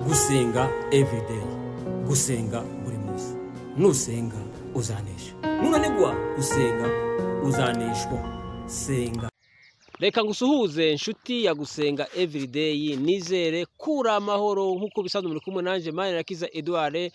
Gusenga everyday, gusenga buri munsi. Nusenga uzanesha, nunanigwa gusenga uzaneshwa. Senga. Reka ngusuhuze nshuti ya Gusenga Everyday, nizere kura amahoro nk'uko bisanzwe. Muri kumwe nanje Manirakiza Edouard.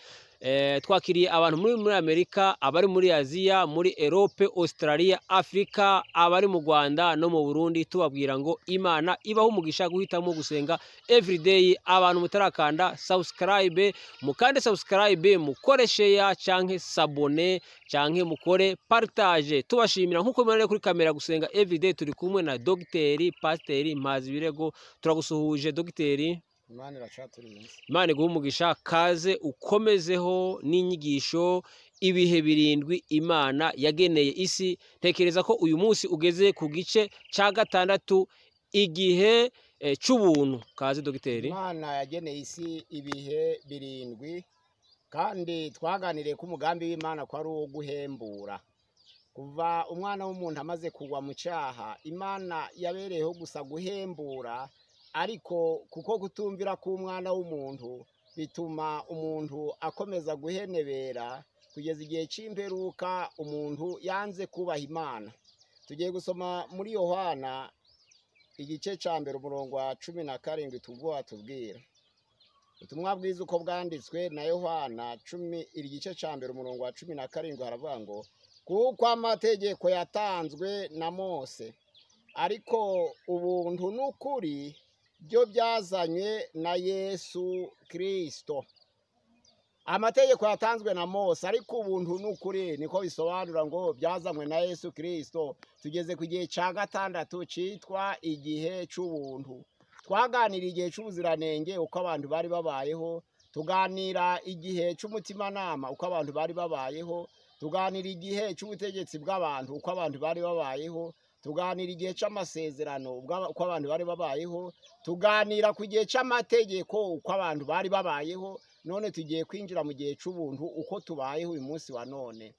Twakiriye abantu muri Amerika, abari muri Aziya, muri Europe, Australia, Afrika, abari mu Rwanda no mu Burundi, tubabwira ngo Imana ibaho umugisha guhitamo Gusenga Everyday. Abantu mutarakanda subscribe, mukande subscribe, mukore share canke s'abonner canke mukore partage. Tubashimira nkuko mubona kuri kamera Gusenga Everyday turi kumwe na Dogiteri Pasiteri Mpazibirego. Turagusuhuje, Dogiteri. Imana iracaturinze. Imana iguhe umugisha. Kaze ukomezeho n'inyigisho ibihe birindwi Imana yageneye isi. Ntekereza ko uyu munsi ugeze ku gice cya gatandatu, igihe c'ubuntu. Kaze, Dogiteri. Imana yageneye isi ibihe birindwi, kandi twaganiriye ko umugambi w'Imana ko ari uwo guhembura. Kuva umwana w'umuntu amaze kugwa mu cyaha, Imana yabereyeho gusa guhembura, ariko kuko kutumvira k'umwana w'umuntu bituma umuntu akomeza guhenebera kugeza igihe cy'imperuka, umuntu yanze kubaha Imana. Tugiye gusoma muri Yohana igice cya 1, umurongo wa 17. Tubwo watubwira ubutumwa bwiza uko bwanditswe na Yohana 10, igice cya 1, umurongo wa 17, haravuga ngo: "Kuko amategeko yatanzwe na Mose, ariko ubuntu n'ukuri byo byazanywe na Yesu Kirisito." Amategeko yatanzwe na Mose, ariko ubuntu n'ukuri, niko bisobanura ngo byazanywe na Yesu Kirisito. Tugeze ku gihe cya gatandatu cyitwa igihe cy'ubuntu. Twaganira igihe cy'ubuziranenge, uko abantu bari babayeho. Tuganira igihe cy'umutimanama, uko abantu bari babayeho. Tuganira igihe cy'ubutegetsi bw'abantu, uko abantu bari babayeho. Tuganira igihe cy'amasezerano, uko abantu bari babayeho. Tuganira ku gihe cy'amategeko, uko abantu bari babayeho. None tugiye kwinjira mu gihe cy'ubuntu, uko tubayeho uyu munsi wa none.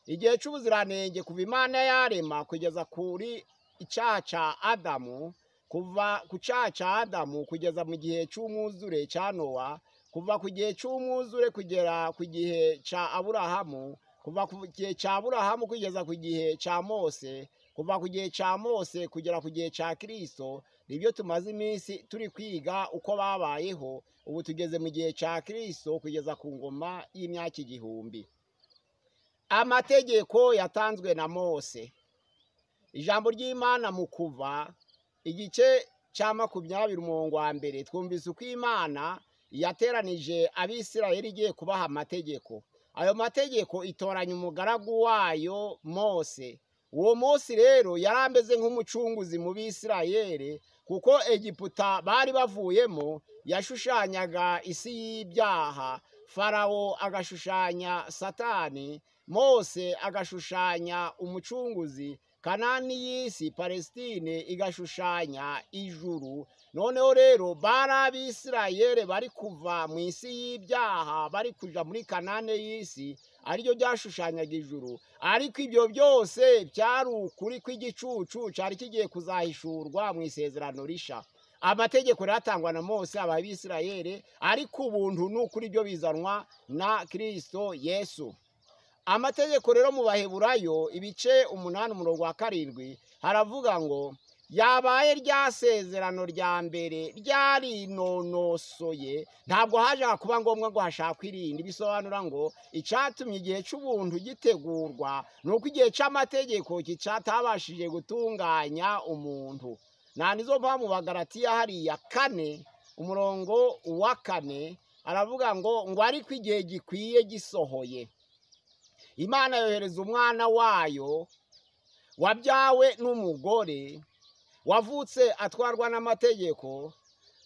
Igihe cy'ubuziranenge, kuva Imana yarema kugeza kuri icyaha cya Adamu, kuva ku cyaha cya Adamu kugeza mu gihe cy'umwuzure cya Nowa, kuva ku gihe cy'umwuzure kugera ku gihe cya Aburahamu, kuva ku gihe cya Aburahamu kugeza ku gihe cya Mose, kuva ku gihe cya Mose kugera ku gihe cya Kirisito, nibyo tumaze iminsi turi kwiga uko babayeho. Ubu tugeze mu gihe cya Kirisito kugeza ku ngoma y'imyaka 1000. Amategeko yatanzwe na Mose. Ijambo ry'Imana mu Kuva igice cya 20, umurongo wa 1, twumvise uko Imana yateranije Abisirayeli igiye kubaha amategeko. Ayo mategeko itoranya umugaragu wayo Mose. Uwo Mose rero yari ameze nk'umucunguzi mu Bisirayeli, kuko Egiputa bari bavuyemo yashushanyaga isi y'ibyaha, Farawo agashushanya Satani, Mose agashushanya umucunguzi, Kanani y'isi, Palestine, igashushanya ijuru. Noneho rero bari Abisirayeli bari kuva mu isi y'ibyaha, bari kuja muri Kanani y'isi, ariryo byashushanyaga ijuru. Ariko ibyo byose byari ukuri kw'igicucu cyari kigiye kuzahishurwa mu isezerano risha. Amategeko yatangwa na Mose aba Abisirayeli, ariko ubuntu n'ukuri byo bizanwa na Kristo Yesu. Amategeko rero mu Baheburayo ibice 8, umurongo wa 7, haravuga ngo yabaye rya sezerano rya mbere ryarinonosoye, ntabwo haje kuba ngombwa ngo hashakwe irindi. Bisobanura ngo icyatumye igihe cy'ubuntu gitegurwa ni uko igihe cy'amategeko kicatabashije gutunganya umuntu. Nta nizo mpamvu Bagalatiya hariya 4, umurongo wa 4, aravuga ngo ariko igihe gikwiye gisohoye, Imana yohereza umwana wayo wabyawe n'umugore, wavutse atwarwa n'amategeko,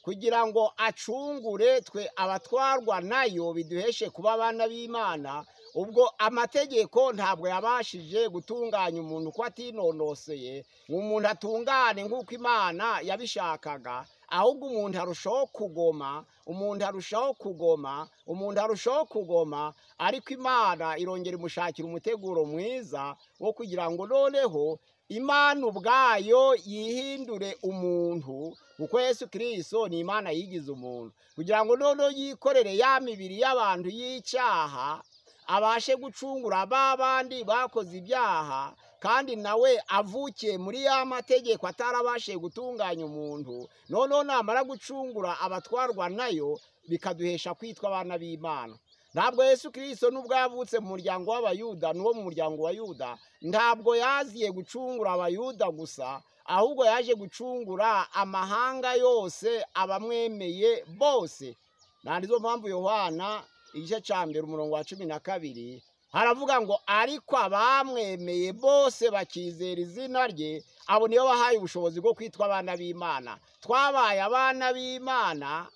kugira ngo acungure twe abatwarwa nayo, biduheshe kuba abana b'Imana. Ubwo amategeko ntabwo yabashije gutunganya umuntu ko atinonoseye ngo umuntu atungane nk'uko Imana yabishakaga, ahubwo umuntu arushaho kugoma, umuntu arushaho kugoma, umuntu arushaho kugoma. Ariko Imana irongera imushakira umuteguro mwiza wo kugira ngo noneho Imana ubwayo yihindure umuntu, kuko Yesu Kristo ni Imana yigize umuntu, kugira ngo noneho yikorere ya mibiri y'abantu y'icyaha, abashe gucungura ba bandi bakoze ibyaha, kandi nawe avukiye muri ya mategeko atarabashe gutunganya umuntu. Noneho namara gucungura abatwarwa nayo, bikaduhesha kwitwa abana b'Imana. Ntabwo Yesu Kristo nubwo yavutse mu muryango w'Abayuda, n'uwo mu muryango wa Yuda, ntabwo yaziye gucungura Abayuda gusa, ahubwo yaje gucungura amahanga yose abamwemeye bose. Nizo mpamvu Yohana igice cya 1 umurongo wa 12 haravuga ngo ariko abamwemeye bose bakizera izina rye, abo niyo bahaye ubushobozi bwo kwitwa abana b'Imana. Twabaye abana b'Imana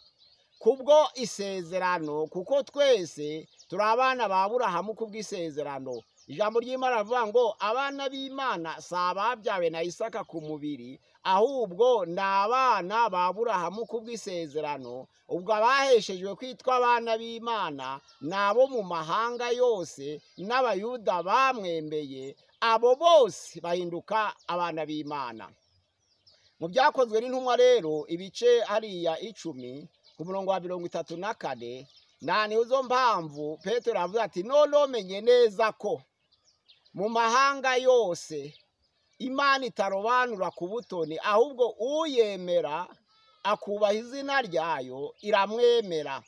kubwo isezerano, kuko twese turi abana ba Aburahamu kubw'isezerano. Ijambo ry'Imana rivuga ngo abana b'Imana si ababyawe na Isaka ku mubiri, ahubwo ni abana ba Aburahamu kubw'isezerano. Ubwo abaheshejwe kwitwa abana b'Imana ni abo mu mahanga yose n'Abayuda bamwemeye, abo bose bahinduka abana b'Imana. Mu byakozwe n'intumwa rero ibice hariya 10 ku murongo wa 34, na nizo mpamvu Petero avuga ati none menye neza ko mu mahanga yose Imana itarobanura ku butoni, ahubwo uyemera akubaha izina ryayo iramwemera.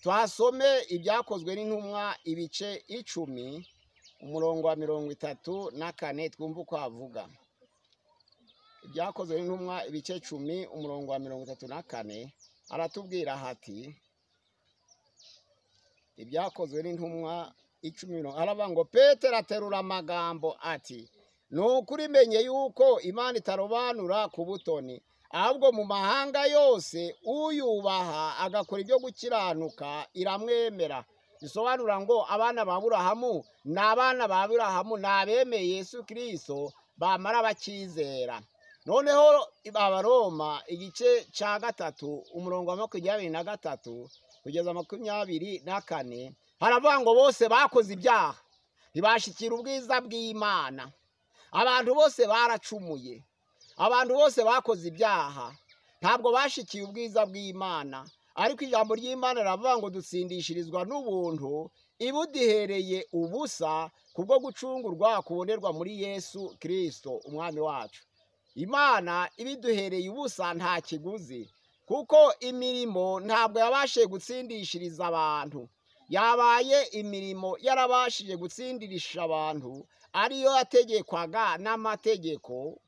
Twasome ibyakozwe n'intumwa ibice 10 umurongo wa 34, twumve uko avuga. Ibyakozwe n'intumwa ibice 10 umurongo wa 34 aratubwira hati, ibyakozwe n'intumwa 10 aravuga ngo Petero aterura amagambo ati nukuri menye yuko Imana itarobanura ku butoni, ahubwo mu mahanga yose uyubaha agakora ibyo gukiranuka iramwemera. Bisobanura ngo abana ba Aburahamu ni abana ba Aburahamu, ni abemeye Yesu Kristo bamara bakizera. Noneho Abaroma igice cya 3 umurongo wa 23 kugeza 24 haravuga ngo bose bakoze ibyaha ntibashikira ubwiza bw'Imana. Abantu bose baracumuye, abantu bose bakoze ibyaha, ntabwo bashikiye ubwiza bw'Imana. Ariko ijambo ry'Imana riravuga ngo dutsindishirizwa n'ubuntu ibudihereye ubusa kubwo gucungurwa kubonerwa muri Yesu Kristo umwami wacu. Imana ibiduhereye ubusa nta kiguzi, kuko imirimo ntabwo yabashije gutsindishiriza abantu. Yabaye imirimo yarabashije gutsindirisha abantu ariyo yategekwaga n'amategeko.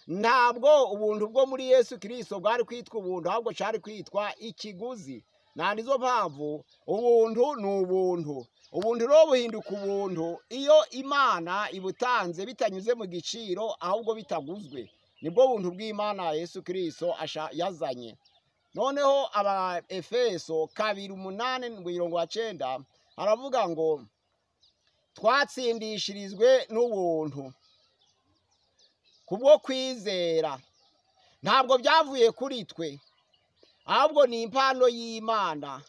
Ntabwo ubuntu bwo muri Yesu Kristo bwari kwitwa ubuntu, ahubwo cyari kwitwa ikiguzi. Na nizo mpamvu ubuntu ni ubuntu. Ubuntu rero buhinduka ubuntu iyo Imana ibutanze bitanyuze mu giciro, ahubwo bitaguzwe. Nibwo buntu bw'Imana Yesu Kristo yazanye. Noneho aba Efeso 2:8-9 haravuga ngo twatsindishirizwe n'ubuntu kubwo kwizera. Ntabwo byavuye kuri twe, ahubwo ni impano y'Imana,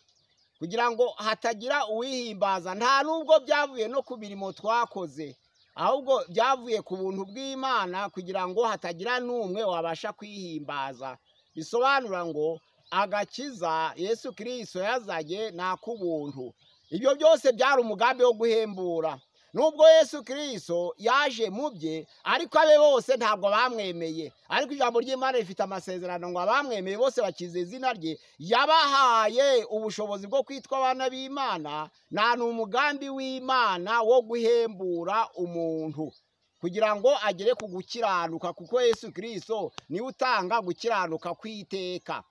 kugira ngo hatagira uwihimbaza. Nta nubwo byavuye no ku mirimo twakoze, ahubwo byavuye ku buntu bw'Imana, kugira ngo hatagira n'umwe wabasha kwihimbaza. Bisobanura ngo agakiza Yesu Kristo yazanye nak'ubuntu. Ibyo byose byari umugambi wo guhembura. Nubwo Yesu Kristo yaje mu bye, ariko abe bose ntabwo bamwemeye. Ariko ijambo ry'Imana rifite amasezerano ngo abamwemeye bose bakize izina rye, yabahaye ubushobozi bwo kwitwa abana b'Imana. Nta n'umugambi w'Imana wo guhembura umuntu kugira ngo agere ku gukiranuka, kuko Yesu Kristo niwe utanga gukiranuka kwiteka.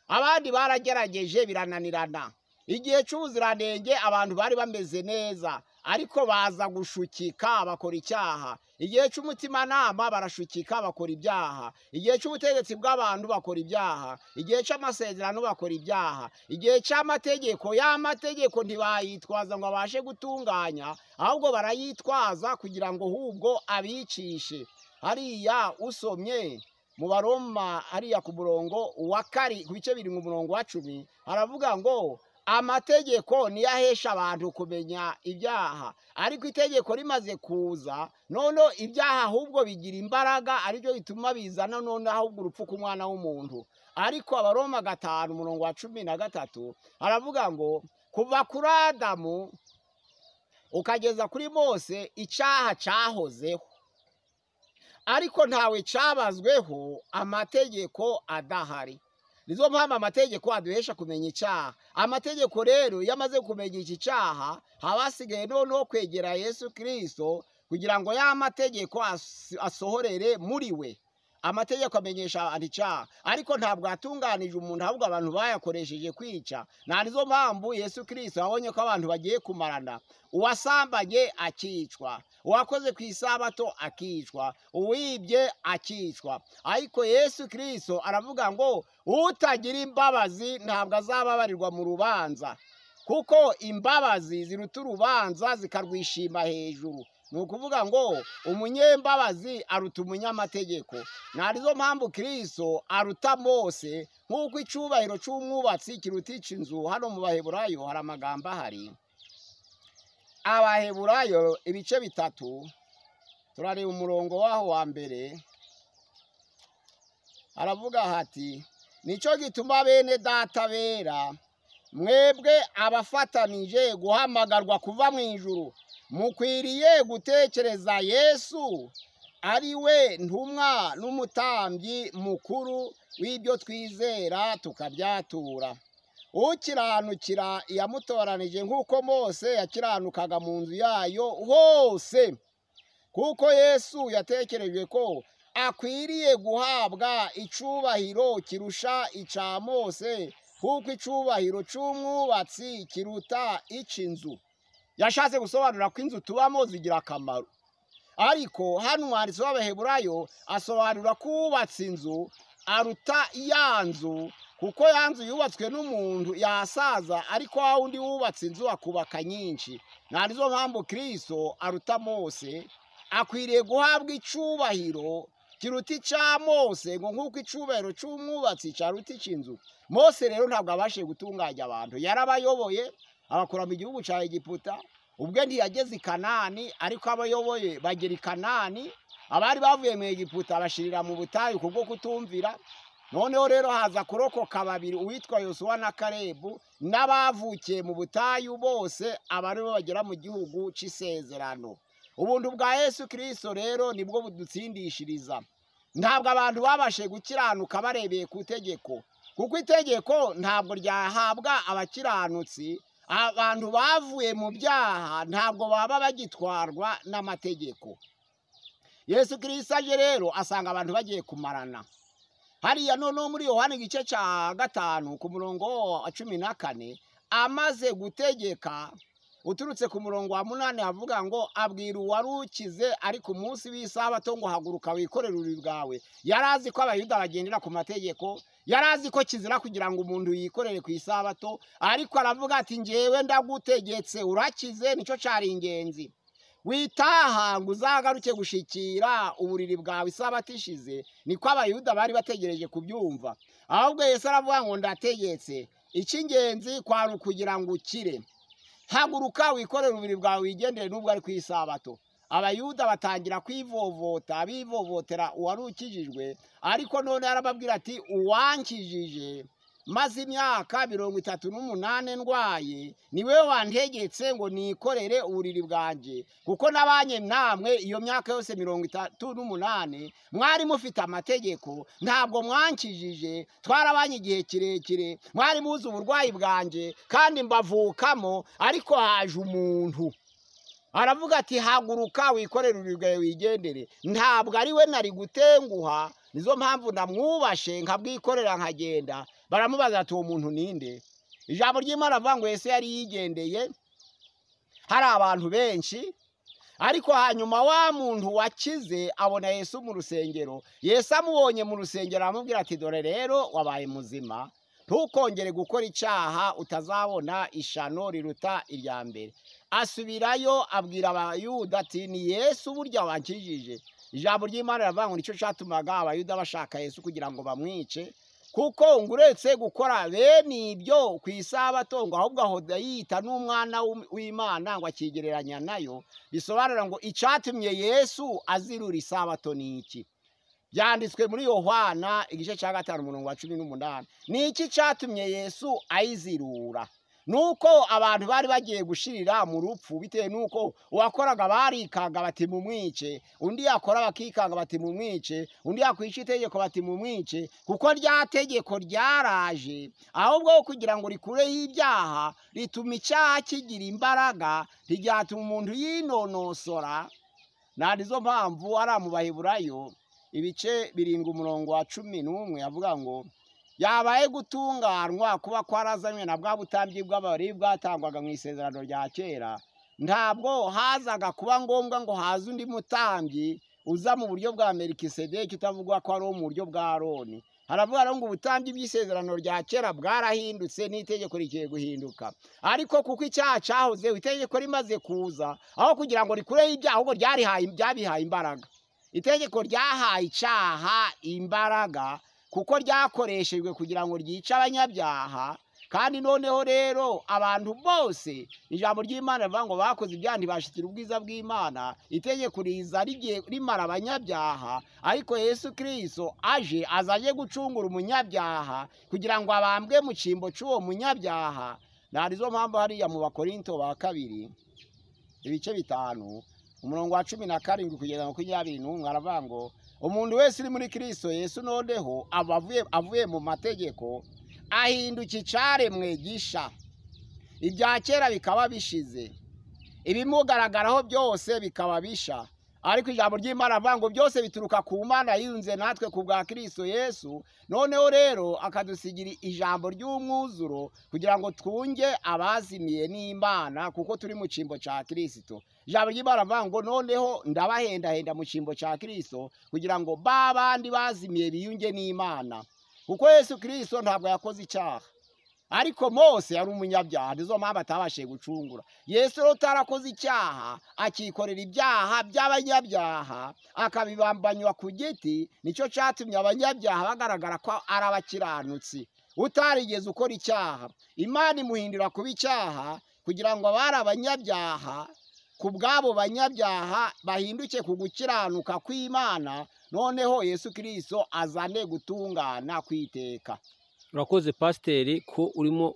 Abandi baragerageje birananirana. Igihe cy'ubuziranenge abantu bari bameze neza, ariko baza gushukika bakora icyaha. Igihe cy'umutimanama barashukika bakora ibyaha. Igihe cy'ubutegetsi bw'abantu bakora ibyaha. Igihe cy'amasezerano bakora ibyaha. Igihe cy'amategeko, y'amategeko ntibayitwaza ngo abashe gutunganya, ahubwo barayitwaza kugira ngo hubwo abicishe. Hariya usomye mu Baroma hariya ku murongo wa kari ku bice 7 umurongo wa 10 haravuga ngo Amategeko niyo ahesha abantu kumenya ibyaha, ariko itegeko rimaze kuza noneho ibyaha ahubwo bigira imbaraga, aribyo bituma bizana noneho ahubwo urupfu ku mwana w'umuntu. Ariko Abaroma 5:13 aravuga ngo kuva kuri Adamu ukageza kuri Mose icyaha cyahozeho, ariko ntawe cyabazweho amategeko adahari. Nizo mpamvu amategeko aduhesha kumenya icyaha. Amategeko rero iyo amaze kumenya iki cyaha, haba hasigaye noneho kwegera Yesu Kristo kugira ngo ya mategeko asohorere muri we. Amategeko amenyesha abantu icyaha, ariko ntabwo atunganije umuntu, ahubwo abantu bayakoresheje kwica. Nta nizo mpamvu Yesu Kristo abonye ko abantu bagiye kumarana, uwasambanye akicwa, uwakoze ku isabato akicwa, uwibye akicwa. Ariko Yesu Kristo aravuga ngo utagira imbabazi ntabwo azababarirwa mu rubanza, kuko imbabazi ziruta urubanza zikarwishima hejuru. Ni ukuvuga ngo umunyembabazi aruta umunyamategeko. Narizo mpamvu Kristo aruta Mose, nk'uko icyubahiro cy'umwubatsi kiruta inzu. Hano mu Baheburayo hari amagambo ahari. Abaheburayo ibice 3, turareba umurongo waho wa mbere, aravuga hati nicyo gituma bene data bera mwebwe abafatanije guhamagarwa kuva mu ijuru mukwiriye gutekereza Yesu ari we ntumwa n'umutambyi mukuru w'ibyo twizera tukabyatura. Ukiranukira yamutoranije nk'uko Mose yakiranukaga mu nzu yayo hose, kuko Yesu yatekereje ko akwiriye guhabwa icubahiro kirusha ica Mose, kuko icubahiro c'umwubatsi kiruta ic'inzu. Yashatse gusobanura ko inzu tubamo zigira akamaro, ariko hano umwanditsi w'Abaheburayo asobanura ko uwubatse inzu aruta ya nzu, kuko ya nzu yubatswe n'umuntu yasaza, ariko wa wundi wubatse inzu akubaka nyinshi. Narizo mpamvu Kristo aruta Mose, akwiriye guhabwa icubahiro kiruta ica Mose, ngo nk'uko icubahiro c'umwubatsi caruta ic'inzu. Mose rero ntabwo abashije gutunganya abantu, yarabayoboye abakura mu gihugu cya Egiputa, ubwe ntiyageze i Kanani, ariko abayoboye bagera i Kanani. Abari bavuye mu Egiputa bashirira mu butayu kubwo kutumvira. Noneho rero haza kurokoka babiri, uwitwa Yosuwa na Kalebu, n'abavukiye mu butayu bose abari bagera mu gihugu c'isezerano. Ubuntu bwa Yesu Kristo rero nibwo budutsindishiriza. Ntabwo abantu babashe gukiranuka barebeye ku itegeko, kuko itegeko ntabwo ryahabwa abakiranutsi. Abantu bavuye mu byaha ntabwo baba bagitwarwa n'amategeko. Yesu Kristo aje rero asanga abantu bagiye kumarana. Hariya noneho muri Yohana igice cya 5 ku murongo wa 14, amaze gutegeka uturutse ku murongo wa 8 avuga ngo abwira uwarukize ari ku munsi w'isabato ngo haguruka wikorere ururi bwawe. Yarazi ko Abayuda bagendera ku mategeko, yarazi ko kizira kugira ngo umuntu yikorere ku isabato, ariko aravuga ati njyewe ndagutegetse urakize, nicyo cari ingenzi. Witaha ngo uzagaruke gushikira uburiri bwawe isabato ishize. Niko Abayuda bari bategereje kubyumva. Ahubwo Yesu aravuga ngo ndategetse, icy'ingenzi kwari ukugira ngo ukire. Haguruka wikorere uburiri bwawe wigendere nubwo ari ku isabato. Abayuda batangira kwivovota, bivovotera uwari ukijijwe, ariko none arababwira ati uwankijije maze imyaka 38 ndwaye niwe wantegetse ngo nikorere uburiri bwanjye, kuko nabanye namwe iyo myaka yose 38 mwari mufite amategeko, ntabwo mwankijije, twarabanye igihe kirekire, mwari muzi uburwayi bwanjye kandi mbavukamo, ariko haje umuntu aravuga ati haguruka wikorere uburiri bwawe wigendere. Ntabwo ari we nari gutenguha, nizo mpamvu ndamwubashe nkabwikorera nkagenda. Baramubaza ati uwo muntu ninde? Ijambo ry'Imana avuga ngo Yesu yari yigendeye, hari abantu benshi, ariko hanyuma wa muntu wakize abona Yesu mu rusengero. Yesu amubonye mu rusengero aramubwira ati dore rero wabaye muzima, ntukongere gukora icyaha utazabona ishano riruta irya mbere. Asubirayo abwira Abayuda ati ni Yesu burya wankijije. Ijambo ry'Imana riravuga ngo nicyo cyatumaga Abayuda bashaka Yesu kugira ngo bamwice. Kuko ngo uretse gukora bene ibyo ku isabato, ngo ahubwo aho yita n'umwana w'Imana ngo akigereranya nayo, bisobanura ngo icyatumye Yesu azirura isabato ni iki? Byanditswe muri Yohana igice cya 5 umurongo wa 18. Ni iki cyatumye Yesu ayizirura? Nuko abantu bari bagiye gushirira mu rupfu, bitewe nuko uwakoraga barikaga bati mumwice, undi yakora bakikanga bati mumwice, undi yakwica itegeko bati mumwice, kuko rya tegeko ryaraje ahubwo kugira ngo rikureho ibyaha, rituma icyaha kigira imbaraga, ntiryatuma umuntu yinonosora. Nta mpamvu ari mu Baheburayo ibice 7 umurongo wa 11 avuga ngo yabaye gutunganwa kuba kwarazanywe na bwa butambyi bw'abari bwatangwaga mu isezerano rya kera, ntabwo hazaga kuba ngombwa ngo haze undi mutambyi uza mu buryo bwa Melikisedeki utavugwa ko ari mu buryo bwa Aroni. Haravuga ngo ubutambyi bw'isezerano rya kera bwarahindutse n'itegeko rigiye guhinduka, ariko kuko icyaha cyahoze itegeko rimaze kuza, aho kugira ngo rikureho ibyaha ahubwo ryabihaye imbaraga. Itegeko ryahaye icyaha imbaraga kuko ryakoreshejwe kugira ngo ryice abanyabyaha. Kandi noneho rero abantu bose ijambo ry'Imana rivuga ngo bakoze ibyaha ntibashikira ubwiza bw'Imana. Itegeko riza rigiye rimara abanyabyaha, ariko Yesu Kristo aje azaje gucungura umunyabyaha kugira ngo abambwe mu cyimbo cy'uwo munyabyaha. Narizo mpamvu hariya mu Bakorinto ba kabiri ibice 5 umurongo wa 17 kugeza 21 aravuga ngo umuntu wese uri muri Kristo Yesu noneho aba avuye mu mategeko, ahinduka icyaremwe gisha, ibya kera bikaba bishize, ibimugaragaraho byose bikaba bisha. Ariko ijambo ry'Imana rivuga ngo byose bituruka ku Mana yiyunze natwe ku bwa Kristo Yesu, noneho rero akadusigira ijambo ry'umwuzuro kugira ngo twunge abazimiye n'Imana, kuko turi mu cyimbo cya Kristo. Ijambo ry'Imana rivuga ngo noneho ndabahendahenda mu cyimbo cya Kristo kugira ngo babandi bazimiye biyunge n'Imana, kuko Yesu Kristo ntabwo yakoze icyaha, ariko Mose yari umunyabyaha, nizo mpamvu atabashije gucungura. Yesu rero utarakoze icyaha akikorera ibyaha by'abanyabyaha akabibambanywa ku giti, nicyo cyatumye abanyabyaha bagaragara ko ari abakiranutsi. Utarigeze ukora icyaha, Imana imuhindura kuba icyaha kugira ngo abari abanyabyaha ku bw'abo banyabyaha bahinduke ku gukiranuka kw'Imana, noneho Yesu Kristo azane gutungana kwiteka. Urakoze pasiteri ko urimo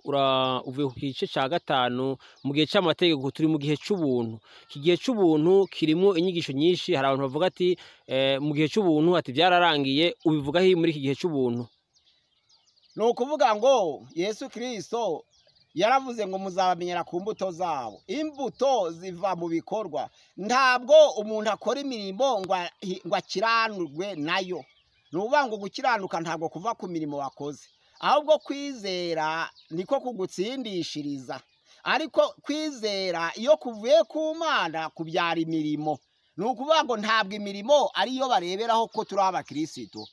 uvuye ku gice cya 5 mu gihe cy'amategeko, turi mu gihe cy'ubuntu. Iki gihe cy'ubuntu kirimo inyigisho nyinshi. Hari abantu bavuga ati mu gihe cy'ubuntu ati byararangiye, ubivuga he muri iki gihe cy'ubuntu? Ni ukuvuga ngo Yesu Kristo yaravuze ngo muzabamenyera ku mbuto zabo. Imbuto ziva mu bikorwa. Ntabwo umuntu akora imirimo ngo akiranurwe nayo. Ni ukuvuga ngo gukiranuka ntabwo kuva ku mirimo wakoze, ahubwo kwizera niko kugutsindishiriza. Ariko kwizera iyo kuvuye ku Mana kubyara imirimo. Ni ukuvuga ngo ntabwo imirimo ariyo bareberaho ko turi abakristo,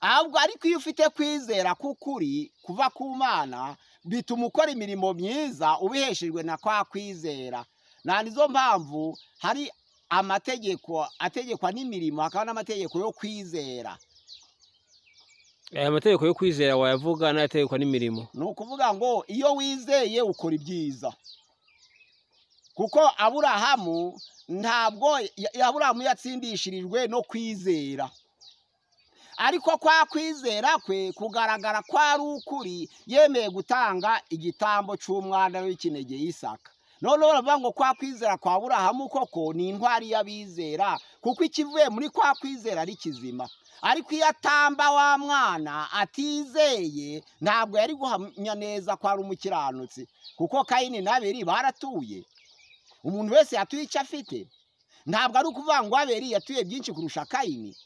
ahubwo ariko iyo ufite kwizera k'ukuri kuva ku Mana bituma ukora imirimo myiza ubiheshejwe na kwa kwizera. Na nizo mpamvu hari amategeko ategekwa n'imirimo, hakaba n'amategeko yo kwizera. Aya mategeko yo kwizera wayavuga n'ategekwa n'imirimo. Ni ukuvuga ngo iyo wizeye ukora ibyiza, kuko Aburahamu ntabwo Aburahamu yatsindishirijwe no kwizera, ariko kwa kwizera kwe kugaragara ko ari ukuri, yemeye gutanga igitambo cy'umwana w'ikinege Isaka. Noneho baravuga ngo kwa kwizera kwa Aburahamu koko ni intwari y'abizera, kuko ikivuye muri kwa kwizera ari kizima. Ariko iyo atamba wa mwana atizeye ntabwo yari guhamya neza ko ari umukiranutsi, kuko Kayini na Abeli baratuye. Umuntu wese yatuye icyo afite. Ntabwo ari ukuvuga ngo Abeli yatuye byinshi kurusha Kayini,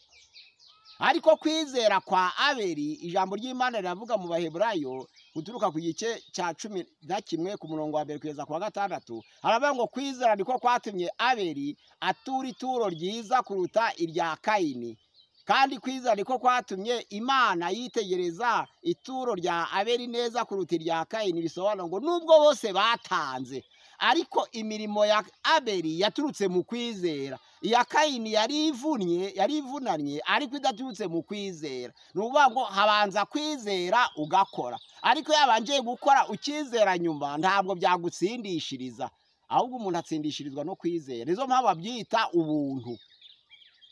ariko kwizera kwa Abeli, ijambo ry'Imana riravuga mu Baheburayo guturuka ku gice cya 11 ku murongo wa 1 kugeza ku wa 6, haravuga ngo kwizera niko kwatumye Abeli atura ituro ryiza kuruta irya Kayini. Kandi kwizera niko kwatumye Imana yitegereza ituro rya Abeli neza kuruta irya Kayini. Bisobanura ngo nubwo bose batanze, ariko imirimo ya Abeli yaturutse mu kwizera, iya Kayini yari ivunnye, yari ivunanye, ariko idaturutse mu kwizera. Ni ukuvuga ngo habanza kwizera ugakora, ariko yabanje gukora ukizera nyuma ntabwo byagutsindishiriza, ahubwo umuntu atsindishirizwa no kwizera. Nizo mpamvu babyita ubuntu.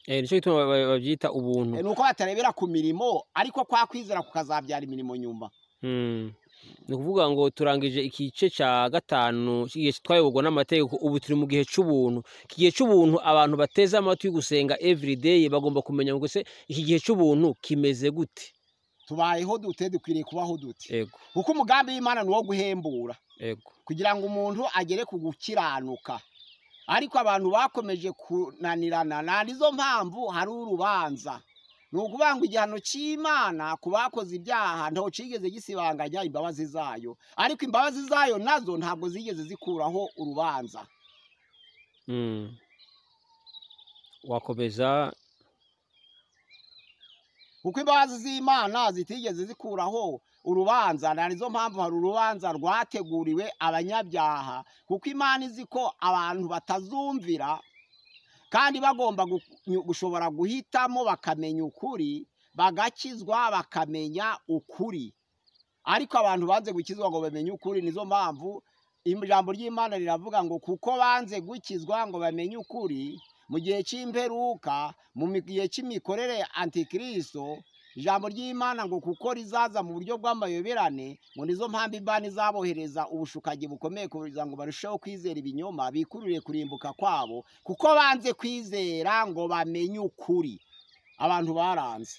Nicyo gituma babyita ubuntu. Ni uko batarebera ku mirimo, ariko kwa kwizera kukazabyara imirimo nyuma. Ni ukuvuga ngo turangije igice cya 5 cy'igihe twayoborwa n'amategeko, ubu turi mu gihe cy'ubuntu. Iki gihe cy'ubuntu abantu bateze amatwi gusenga everyday bagomba kumenya ngo se iki gihe cy'ubuntu kimeze gute, tubayeho dute, dukwiriye kubaho dute. Yego. Kuko umugambi w'Imana ni uwo guhembura. Yego. Kugira ngo umuntu agere ku gukiranuka. Ariko abantu bakomeje kunanirana, na nizo mpamvu hari urubanza. Ni ukuvuga ngo igihano cy'Imana ku bakoze ibyaha ntaho cigeze gisibanganya imbabazi zayo, ariko imbabazi zayo nazo ntabwo zigeze zikuraho urubanza. Wakomeza. Kuko imbabazi z'Imana zitigeze zikuraho urubanza, na nizo mpamvu hari urubanza rwateguriwe abanyabyaha, kuko Imana izi ko abantu batazumvira kandi bagomba gushobora guhitamo bakamenya ukuri, bagakizwa bakamenya ukuri. Ariko abantu banze gukizwa ngo bamenye ukuri, nizo mpamvu ijambo ry'Imana riravuga ngo kuko banze gukizwa ngo bamenye ukuri, mu gihe cy'imperuka, mu gihe cy'imikorere Antikristo, ijambo ry'Imana ngo kuko rizaza mu buryo bw'amayoberane, ngo nizo mpamvu Imana izabohereza ubushukanyi bukomeye kugira ngo barusheho kwizera ibinyoma, bikurure kurimbuka kwabo, kuko banze kwizera ngo bamenye ukuri. Abantu baranze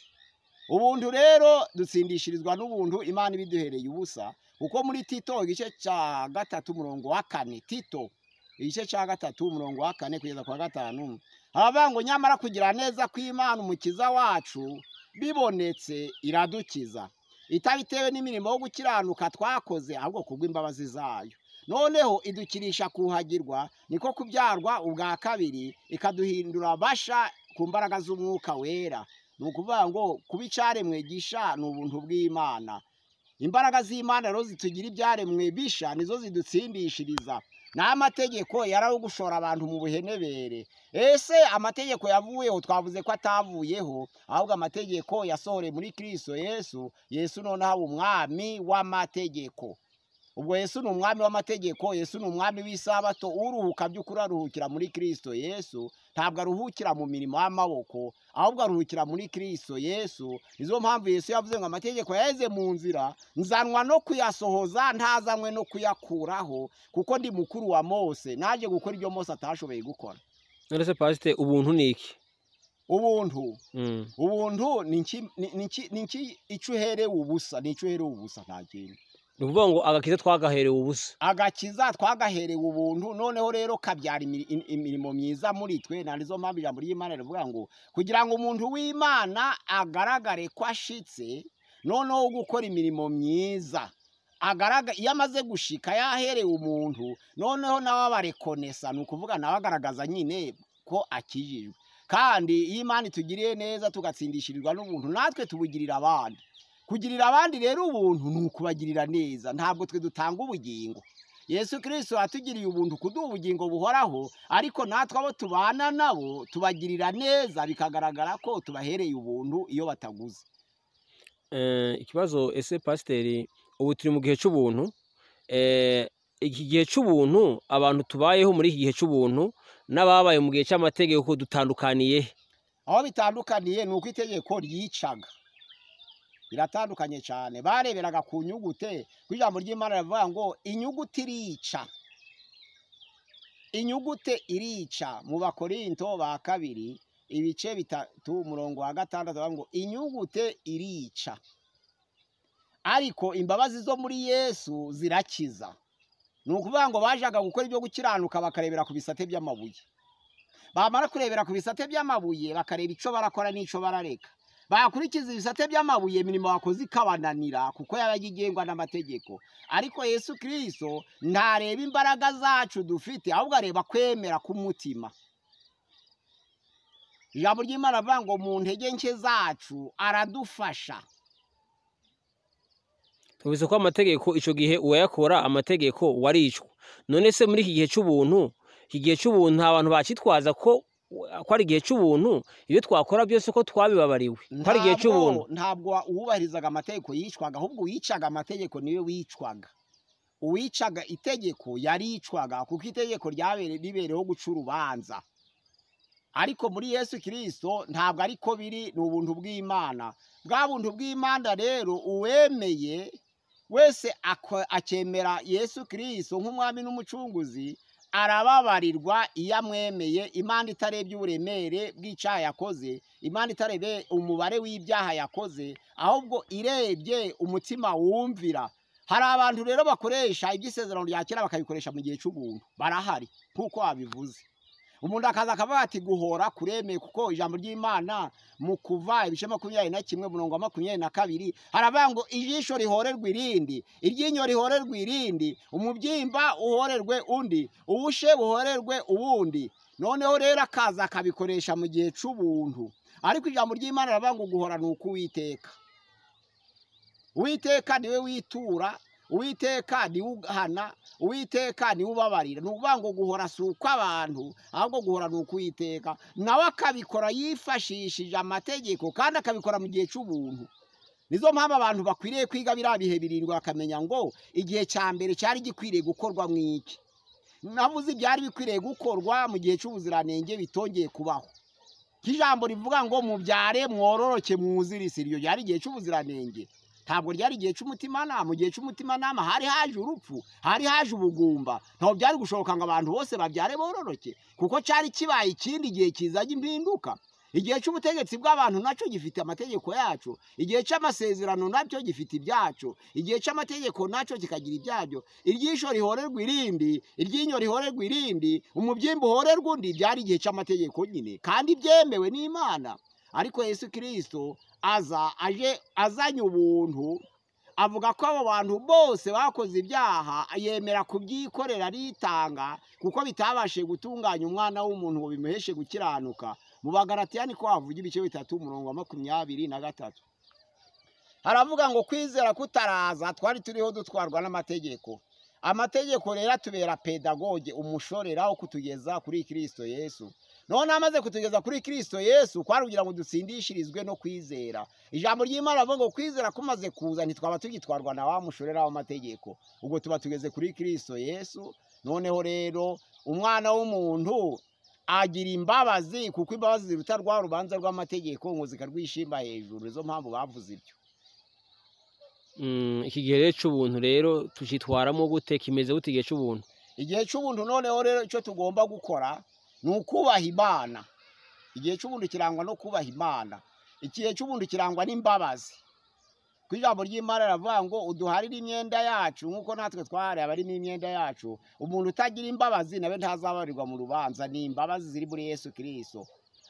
ubuntu. Rero dutsindishirizwa n'ubuntu Imana ibiduhereye ubusa, kuko muri Tito igice cya 3 umurongo wa 4, Tito igice cya 3 umurongo wa 4 kugeza kwa 5, haravuga ngo nyamara kugira neza kw'Imana umukiza wacu bibonetse iradukiza, itabitewe n'imirimo yo gukiranuka twakoze, ahubwo kubw'imbabazi zayo. Noneho idukirisha kuhagirwa, niko kubyarwa ubwa kabiri, ikaduhindura basha ku mbaraga z'umwuka wera. Ni ukuvuga ngo kuba icyaremwe gisha ni ubuntu bw'Imana. Imbaraga z'Imana rero zitugira ibyaremwe bisha, nizo zidutsindishiriza. N'amategeko yari gushora abantu mu buhenebere. Ese amategeko yavuyeho? Twavuze ko atavuyeho, ahubwo amategeko yasohoreye muri Kristo Yesu. Yesu noneho aba umwami w'amategeko. Ubwo Yesu ni umwami w'amategeko, Yesu ni umwami w'isabato. Uruhuka by'ukuri aruhukira muri Kristo Yesu, ntabwo aruhukira mu mirimo y'amaboko, ahubwo aruhukira muri Kristo Yesu. Nizo mpamvu Yesu yavuze ngo amategeko yaheze mu nzira, nzanwa no kuyasohoza, ntazanwe no kuyakuraho, kuko ndi mukuru wa Mose, naje gukora ibyo Mose atashoboye gukora. None se Pastor, ubuntu ni iki? Ubuntu ubuntu ni iki? Icyo uherewe ubusa, ni icyo uherewe ubusa, nta kintu. Ni ukuvuga ngo agakiza twagaherewe ubusa, agakiza twagaherewe ubuntu. Noneho rero kabyara imirimo myiza muri twe. Na nizo mpamvu ijambo ry'Imana rivuga ngo kugira ngo umuntu w'Imana agaragare ko ashitse, noneho gukora imirimo myiza agaragara iyo amaze gushika yaherewe umuntu, noneho nawe abarekonesa, ni ukuvuga nawe agaragaza nyine ko akijijwe. Kandi iyo Imana itugiriye neza tugatsindishirizwa n'ubuntu, natwe tubugirira abandi. Kugirira abandi rero ubuntu ni ukubagirira neza, ntabwo twe dutanga ubugingo. Yesu Kristo atugiriye ubuntu kuduha ubugingo buhoraho, ariko natwe abo tubana nabo tubagirira neza, bikagaragara ko tubahereye ubuntu iyo bataguze. Ikibazo ese Pasiteri, ubu turi mu gihe cy'ubuntu. Iki gihe cy'ubuntu abantu tubayeho muri iki gihe cy'ubuntu n'ababaye mu gihe cy'amategeko dutandukaniye? Aho bitandukaniye ni uko itegeko ryicaga, biratandukanye cyane. Bareberaga ku nyugute, ku ijambo ry'Imana rivuga ngo inyuguti irica, inyugute irica. Mu Bakorinto ba kabiri ibice 3 umurongo wa 6 bavuga ngo inyugute irica, ariko imbabazi zo muri Yesu zirakiza. Ni ukuvuga ngo bajaga gukora ibyo gukiranuka bakarebera ku bisate by'amabuye, bamara kurebera ku bisate by'amabuye bakareba ico barakora n'ico barareka, bakurikiza ibisate by'amabuye imirimo bakoze ikabananira, kuko yabaga igengwa n'amategeko. Ariko Yesu Kristo ntareba imbaraga zacu dufite, ahubwo areba kwemera k'umutima. Ijambo ry'Imana rivuga ngo mu ntege nke zacu aradufasha. Tuvuze ko amategeko ico gihe uwayakora amategeko waricwa. None se muri iki gihe c'ubuntu, iki gihe c'ubuntu nta bantu bacitwaza ko ari igihe c'ubuntu, ibyo twakora byose ko twabibabariwe, ko ari igihe c'ubuntu? Ntabwo uwubahirizaga amategeko yicwaga, ahubwo uwicaga amategeko niwe wicwaga. Uwicaga itegeko yaricwaga, kuko itegeko ribereho guca urubanza. Ariko muri Yesu Kristo ntabwo ariko biri, ni ubuntu bw'Imana. Bwa buntu bw'Imana rero uwemeye wese akemera Yesu Kristo nk'umwami n'umucunguzi arababarirwa iyo amwemeye. Imana itarebye uburemere bw'icyaha yakoze, Imana itarebye umubare w'ibyaha yakoze, ahubwo irebye umutima wumvira. Hari abantu rero bakoresha iby'isezerano rya kera bakabikoresha mu gihe cy'ubuntu, barahari nk'uko wabivuze. Umuntu akaza akavuga ati guhora kuremeye, kuko ijambo ry'Imana mu Kuva ibice 21 umurongo wa 22 haravuga ngo ijisho rihorerwe irindi, iryinyo rihorerwe irindi, umubyimba uhorerwe undi, ubushe buhorerwe uwundi. Noneho rero akaza akabikoresha mu gihe c'ubuntu. Ariko ijambo ry'Imana riravuga ngo guhora ni uk'Uwiteka. Uwiteka niwe witura, Uwiteka niwe uhana, Uwiteka niwe ubabarira. Ni ukuvuga ngo guhora si ukw'abantu, ahubwo guhora ni uk'Uwiteka. Nawe akabikora yifashishije amategeko, kandi akabikora mu gihe c'ubuntu. Nizo mpamvu abantu bakwiriye kwiga biriya bihe birindwi, bakamenya ngo igihe cya mbere cyari gikwiriye gukorwa mw'iki. Navuze ibyari bikwiriye gukorwa mu gihe c'ubuziranenge bitongeye kubaho. Ijambo rivuga ngo mubyare mwororoke mwuzire isi, iryo ryari igihe c'ubuziranenge. Ntabwo ryari igihe c'umutimanama. Mu gihe c'umutimanama hari haje urupfu, hari haje ubugumba. Ntabwo byari gushoboka ngo abantu bose babyare bororoke, kuko cyari kibaye ikindi gihe kizajya impinduka. Igihe c'ubutegetsi bw'abantu nacyo gifite amategeko yacu, igihe c'amasezerano nacyo gifite ibyacu, igihe c'amategeko nacyo kikagira ibyabyo. Iryisho rihorerwa irindi, iryinyo rihorerwa irindi, umubyimba uhorerwa undi, byari igihe c'amategeko nyine, kandi byemewe n'Imana. Ariko Yesu Kristo aza aje azanye ubuntu, avuga ko abo bantu bose bakoze ibyaha yemera kubyikorera aritanga, kuko bitabashije gutunganya umwana w'umuntu ngo bimuheshe gukiranuka. Mu Bagalatiya niko havuga ibice 3 umurongo wa 23. Haravuga ngo kwizera kutaraza twari turiho dutwarwa n'amategeko. Amategeko rero atubera pedagoge, umushorera wo kutugeza kuri Kristo Yesu. None amaze kutugeza kuri Kristo Yesu kwari kugira ngo dutsindishirizwe no kwizera. Ijambo ry'Imana rivuga ngo kwizera kumaze kuza ntitwaba tugitwarwa na wa mushorera w'amategeko. Ubwo tuba tugeze kuri Kristo Yesu. Noneho rero umwana w'umuntu agira imbabazi, kuko imbabazi ziruta rwa rubanza rw'amategeko ngo zikarwishimba hejuru. Izo mpamvu bavuze ibyo. Iki gihe rero c'ubuntu rero tucitwaramo gute? Kimeze gute igihe c'ubuntu? Igihe c'ubuntu noneho rero icyo tugomba gukora ni ukubaha Imana. Igihe c'ubuntu kirangwa no kubaha Imana. Igihe c'ubuntu kirangwa n'imbabazi. Ku ijambo ry'Imana riravuga ngo uduharire imyenda yacu nk'uko natwe twahariye abarimo imyenda yacu. Umuntu utagira imbabazi nawe ntazabarirwa mu rubanza. Ni imbabazi ziri muri Yesu Kristo.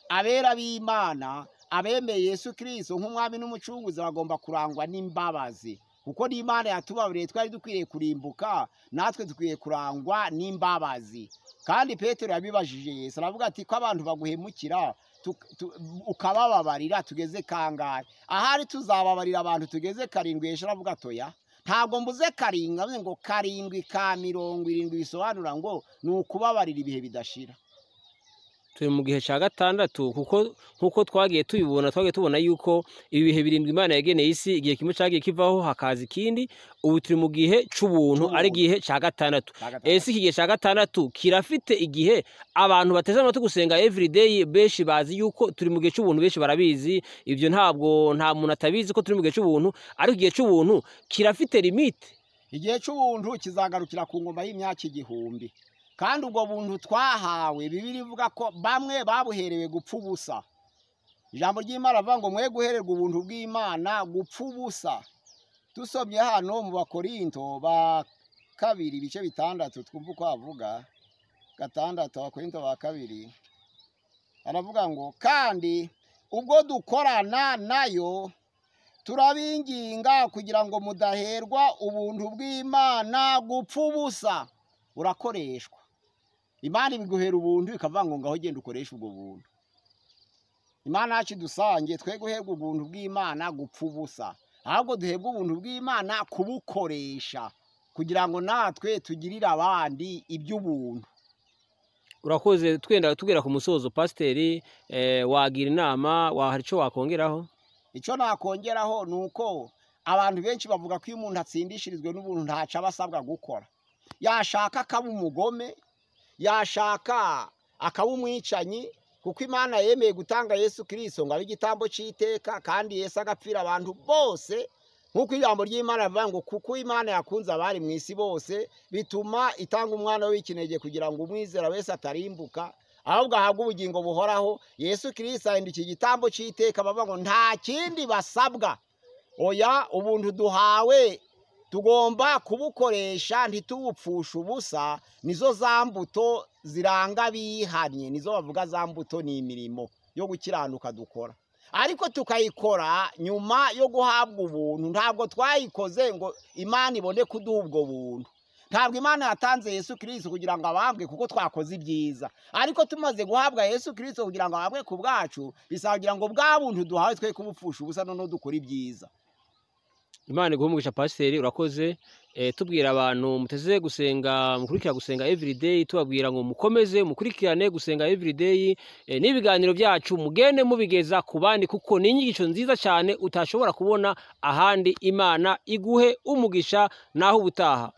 Abera b'Imana, abemeye Yesu Kristo nk'umwami n'umucunguzi bagomba kurangwa n'imbabazi, kuko n'Imana yatubabariye twari dukwiriye kurimbuka, natwe dukwiye kurangwa n'imbabazi. Kandi Petero yabibajije Yesu aravuga ati ko abantu baguhemukira ukabababarira tugeze kangahe? Ahari tuzababarira abantu tugeze karindwi. Yesu aravuga atoya, ntabwo mbuze karindwi, avuze ngo 7 ka 70, bisobanura ngo ni ukubabarira ibihe bidashira. Turi mu gihe ca gatandatu, kuko nkuko twagiye tubibona, twagiye tubona yuko ibi bihe birindwi Imana yageneye isi, igihe kimwe cagiye kivaho hakaza ikindi. Ubu turi mu gihe c'ubuntu, ari igihe ca gatandatu. Ese iki gihe ca gatandatu kirafite igihe abantu bateze amatwi gusenga everyday? Benshi bazi yuko turi mu gihe c'ubuntu, benshi barabizi ibyo, ntabwo nta muntu atabizi ko turi mu gihe c'ubuntu. Ariko igihe c'ubuntu kirafite limite. Igihe c'ubuntu kizagarukira ku ngoma y'imyaka 1000. Kandi ubwo buntu twahawe, Bibiliya ivuga ko bamwe babuherewe gupfa ubusa. Ijambo ry'Imana rivuga ngo mwe guhererwa ubuntu bw'Imana gupfa ubusa. Tusomye hano mu Bakorinto ba kabiri ibice 6, twumva uko avuga. 6 Abakorinto ba kabiri aravuga ngo kandi ubwo dukorana nayo turabinginga kugira ngo mudaherwa ubuntu bw'Imana gupfa ubusa. Urakoreshwa. Imana ibiguhera ubuntu ikavuga ngo ngaho genda ukoreshe ubwo buntu. Imana yacu idusange twe guhebwa ubuntu bw'Imana gupfa ubusa, ahubwo duhebwe ubuntu bw'Imana kubukoresha kugira ngo natwe tugirire abandi iby'ubuntu. Urakoze. Twenda tugera ku musozo, pasiteri, wagira inama, hari icyo wakongeraho? Icyo nakongeraho ni uko abantu benshi bavuga ko iyo umuntu atsindishirizwe n'ubuntu ntacyo aba asabwa gukora. Yashaka akaba umugome, yashaka akaba umwicanyi, kuko Imana yemeye gutanga Yesu Kristo ngo abe igitambo cy'iteka, kandi Yesu agapfira abantu bose, nk'uko ijambo ry'Imana rivuga ngo kuko Imana yakunze abari mu isi bose, bituma itanga umwana w'ikinege kugira ngo umwizera wese atarimbuka, ahubwo ahabwe ubugingo buhoraho. Yesu Kristo ahinduka igitambo cy'iteka, bavuga ngo nta kindi basabwa. Oya, ubuntu duhawe tugomba kubukoresha, ntitubupfushe ubusa. Nizo za mbuto ziranga abihannye, nizo bavuga za mbuto ni imirimo yo gukiranuka dukora, ariko tukayikora nyuma yo guhabwa ubuntu. Ntabwo twayikoze ngo Imana ibone kuduha ubwo buntu. Ntabwo Imana yatanze Yesu Kristo kugira ngo abambwe kuko twakoze ibyiza, ariko tumaze guhabwa Yesu Kristo kugira ngo abambwe ku bwacu, bisaba kugira ngo bwa buntu duhawe twe kubupfusha ubusa, noneho dukora ibyiza. Imana iguhe umugisha pasiteri, urakoze. Tubwira abantu muteze gusenga, mukurikira Gusenga Everyday, tubabwira ngo mukomeze mukurikirane Gusenga Everyday, n'ibiganiro byacu mugende mubigeza ku bandi, kuko ni inyigisho nziza cyane utashobora kubona ahandi. Imana iguhe umugisha, naho ubutaha.